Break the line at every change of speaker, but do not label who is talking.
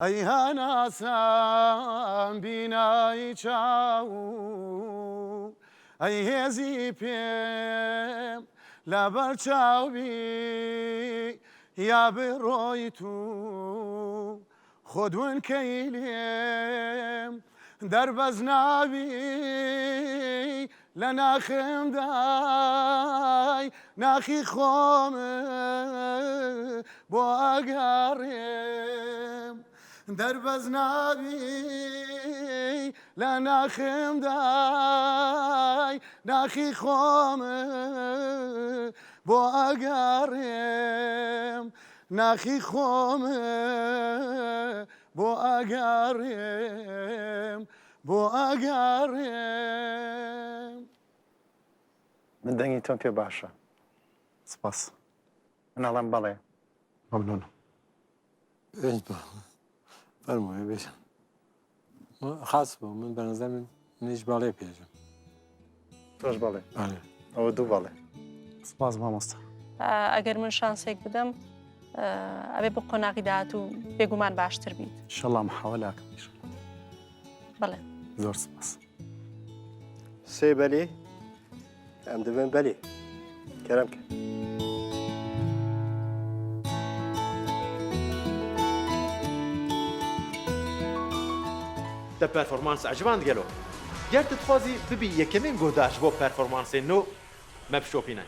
ئەی هەناسەم بینایی چاو ئەی هێزی پێم لەبەر چاو بی یا بڕۆیت و خۆت ون کەی لێم دەربەز نابی لە ناخمدای ناخی خۆم بۆ ئەگەڕێم دەربەز نابی لە ناخمدای ناخی خۆم بۆ ئەگەڕێم ناخی خۆم بۆ ئەگەڕێم بۆ ئەگەڕێم.
من دەنگی تۆم پێ باشە.
سپاس.
من ئەڵێم بەڵێ.
مەمنونم.
فەرمووی بێژە. خاص بوو من بە نظر من منیش بەڵێ پێژم.
تۆش بەڵێ. بەڵێ. ئەوە دوو بەڵێ.
سپاس مامۆستا.
ئەگەر من شانسێک بدەم ئەبێ بۆ قۆناغی داهاتوو بێگومان باشتر بیت.
ئینشەڵا محاوەلە ئەکەم ئینشەڵا.
بەڵێ.
زۆر سپاس.
سێ بەلێ ئەم دەبێن بەلێ کەرەم کە.
Te performans eciband gelo? Ger tu dixwazî bibî yekemîn guhdar ji bo performansên nû, me bişopîne.